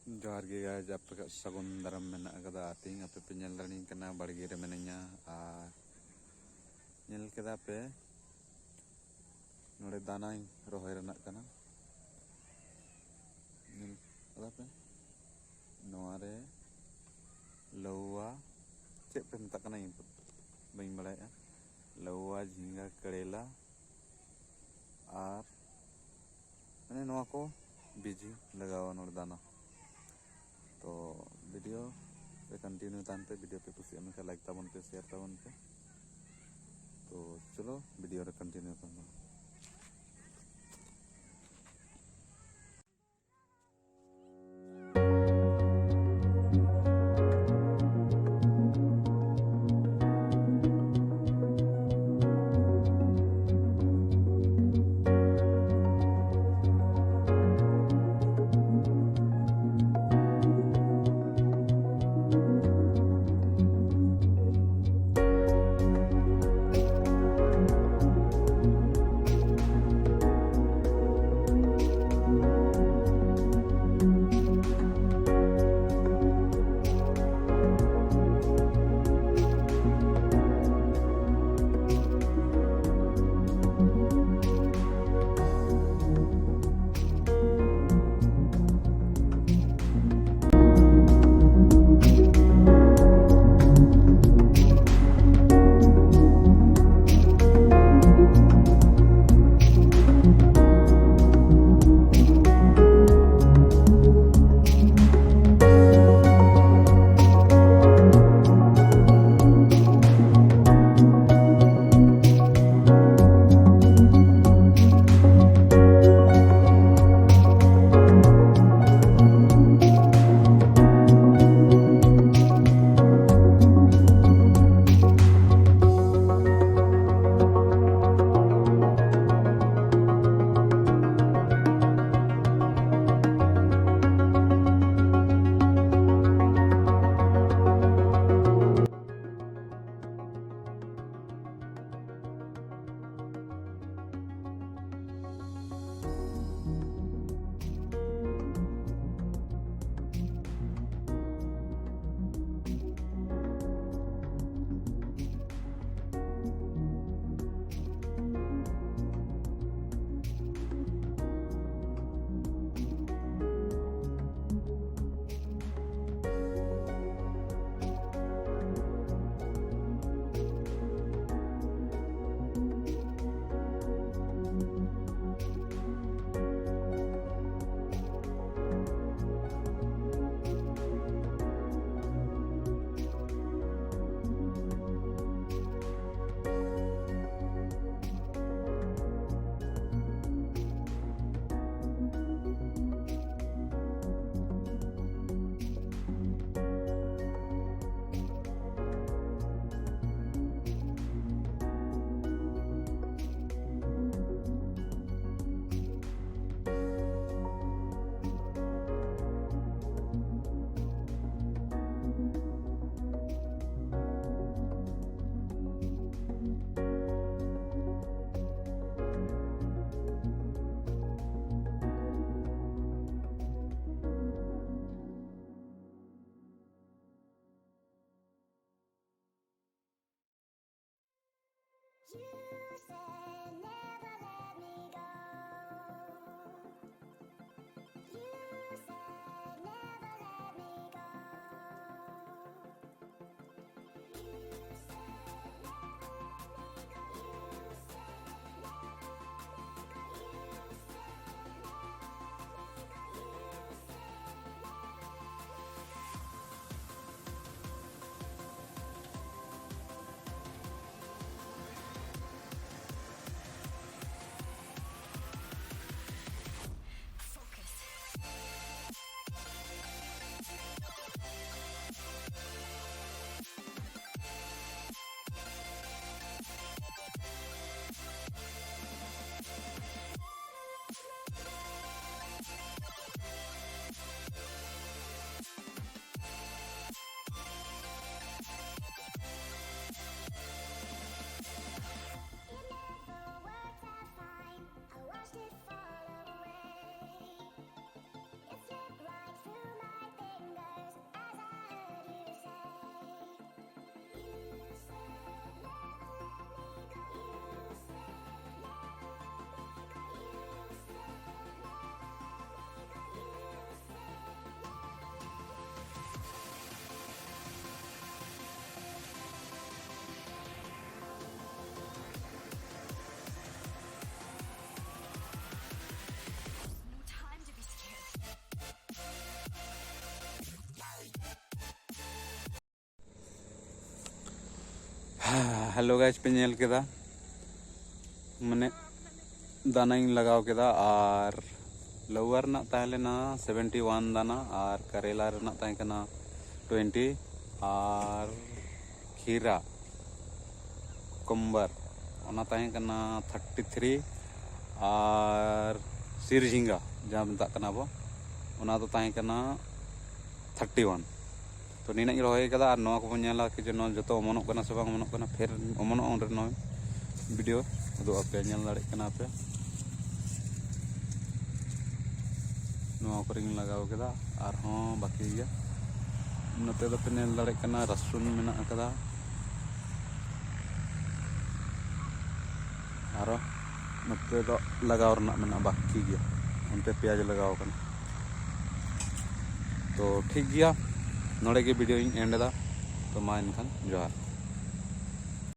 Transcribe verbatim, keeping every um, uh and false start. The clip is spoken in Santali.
ᱡᱚᱦᱟᱨ ᱜᱮ guys, ᱟᱯᱮ ᱠᱚ ᱥᱟᱹᱜᱩᱱ ᱫᱟᱨᱟᱢ ᱢᱮᱱᱟᱜ ᱟᱠᱟᱫᱟ᱾ ᱟᱨ ᱛᱮᱦᱮᱧ ᱟᱯᱮ ᱯᱮ ᱧᱮᱞ ᱫᱟᱲᱮᱭᱟᱹᱧ ᱠᱟᱱᱟ, ᱵᱟᱲᱜᱮ ᱨᱮ ᱢᱤᱱᱟᱹᱧᱟ᱾ ᱟᱨ ᱧᱮᱞ ᱠᱮᱫᱟ ᱯᱮ, ᱱᱚᱰᱮ ᱫᱟᱱᱟᱧ ᱨᱚᱦᱚᱭ ᱨᱮᱱᱟᱜ ᱠᱟᱱᱟ᱾ ᱧᱮᱞ ᱠᱮᱫᱟ ᱯᱮ, ᱱᱚᱣᱟ ᱨᱮ ᱞᱟᱹᱣᱟ, ᱪᱮᱫ ᱯᱮ ᱢᱮᱛᱟᱜ ᱠᱟᱱᱟ, ᱤᱧ ᱵᱟᱹᱧ ᱵᱟᱲᱟᱭᱟ᱾ ᱞᱟᱹᱣᱟ, ᱡᱷᱤᱸᱜᱟ, ᱠᱟᱨᱮᱞᱟ ᱟᱨ ᱢᱟᱱᱮ ᱱᱚᱣᱟ ᱠᱚ ᱵᱤᱡᱤ ᱞᱟᱜᱟᱣᱟ ᱱᱚᱰᱮ ᱫᱟᱱᱟ᱾ ᱛᱚ video ᱨᱮ continue ᱛᱟᱦᱮᱱ ᱯᱮ᱾ Video ᱯᱮ ᱠᱩᱥᱤᱭᱟᱜ ᱢᱮᱱᱠᱷᱟᱱ like ᱛᱟᱵᱚᱱ ᱯᱮ, share ᱛᱟᱵᱚᱱ ᱯᱮ᱾ ᱛᱚ ᱪᱚᱞᱚ video ᱨᱮ continue ᱛᱟᱵᱚᱱ᱾ ᱦᱮᱞᱳ ᱜᱟᱭᱤᱡᱽ, ᱯᱮ ᱧᱮᱞ ᱠᱮᱫᱟ, ᱢᱟᱱᱮ ᱫᱟᱱᱟᱧ ᱞᱟᱜᱟᱣ ᱠᱮᱫᱟ᱾ ᱟᱨ ᱞᱟᱹᱣᱟᱨ ᱨᱮᱱᱟᱜ ᱛᱟᱦᱮᱸ ᱞᱮᱱᱟ ᱥᱮᱵᱷᱮᱱᱴᱤ ᱣᱟᱱ ᱫᱟᱱᱟ, ᱟᱨ ᱠᱟᱨᱮᱞᱟ ᱨᱮᱱᱟᱜ ᱛᱟᱦᱮᱸ ᱠᱟᱱᱟ ᱴᱩᱭᱮᱱᱴᱤ, ᱟᱨ ᱠᱷᱤᱨᱟ ᱠᱚᱢᱵᱟᱨ, ᱚᱱᱟ ᱛᱟᱦᱮᱸ ᱠᱟᱱᱟ ᱛᱷᱟᱨᱴᱤ ᱛᱷᱨᱤ, ᱟᱨ ᱥᱤᱨᱡᱷᱤᱸᱜᱟ ᱡᱟᱦᱟᱸ ᱢᱮᱛᱟᱜ ᱠᱟᱱᱟ ᱵᱚ, ᱚᱱᱟ ᱫᱚ ᱛᱟᱦᱮᱸ ᱠᱟᱱᱟ ᱛᱷᱟᱨᱴᱤ ᱣᱟᱱ᱾ ᱛᱚ ᱱᱤᱱᱟᱹᱜ ᱤᱧ ᱨᱚᱦᱚᱭ ᱠᱟᱫᱟ, ᱟᱨ ᱱᱚᱣᱟ ᱠᱚᱵᱚᱱ ᱧᱮᱞᱟ ᱠᱤ ᱡᱮ ᱱᱚᱣᱟ ᱡᱚᱛᱚ ᱚᱢᱚᱱᱚᱜ ᱠᱟᱱᱟ ᱥᱮ ᱵᱟᱝ ᱚᱢᱚᱱᱚᱜ ᱠᱟᱱᱟ᱾ ᱯᱷᱮᱨ ᱚᱢᱚᱱᱚᱜᱼᱟ, ᱚᱸᱰᱮ ᱱᱚᱣᱟ ᱵᱷᱤᱰᱤᱭᱳ ᱩᱫᱩᱜ ᱟᱯᱮ, ᱧᱮᱞ ᱫᱟᱲᱮᱭᱟᱜ ᱠᱟᱱᱟ ᱯᱮ᱾ ᱱᱚᱣᱟ ᱠᱚᱨᱮᱧ ᱞᱟᱜᱟᱣ ᱠᱮᱫᱟ, ᱟᱨᱦᱚᱸ ᱵᱟᱹᱠᱤ ᱜᱮᱭᱟ᱾ ᱱᱚᱛᱮ ᱫᱚᱯᱮ ᱧᱮᱞ ᱫᱟᱲᱮᱭᱟᱜ ᱠᱟᱱᱟ, ᱨᱟᱹᱥᱩᱱ ᱢᱮᱱᱟᱜ ᱟᱠᱟᱫᱟ᱾ ᱟᱨᱚ ᱱᱚᱛᱮ ᱫᱚ ᱞᱟᱜᱟᱣ ᱨᱮᱱᱟᱜ ᱢᱮᱱᱟᱜᱼᱟ, ᱵᱟᱹᱠᱤ ᱜᱮᱭᱟ᱾ ᱚᱱᱛᱮ ᱯᱮᱸᱭᱟᱡᱽ ᱞᱟᱜᱟᱣ ᱠᱟᱱᱟ᱾ ᱛᱚ ᱴᱷᱤᱠ ᱜᱮᱭᱟ, ᱱᱚᱰᱮ ᱜᱮ ᱵᱷᱤᱰᱤᱭᱳᱧ ᱮᱱᱰ ᱮᱫᱟ᱾ ᱛᱚ ᱢᱟ ᱮᱱᱠᱷᱟᱱ ᱡᱚᱦᱟᱨ᱾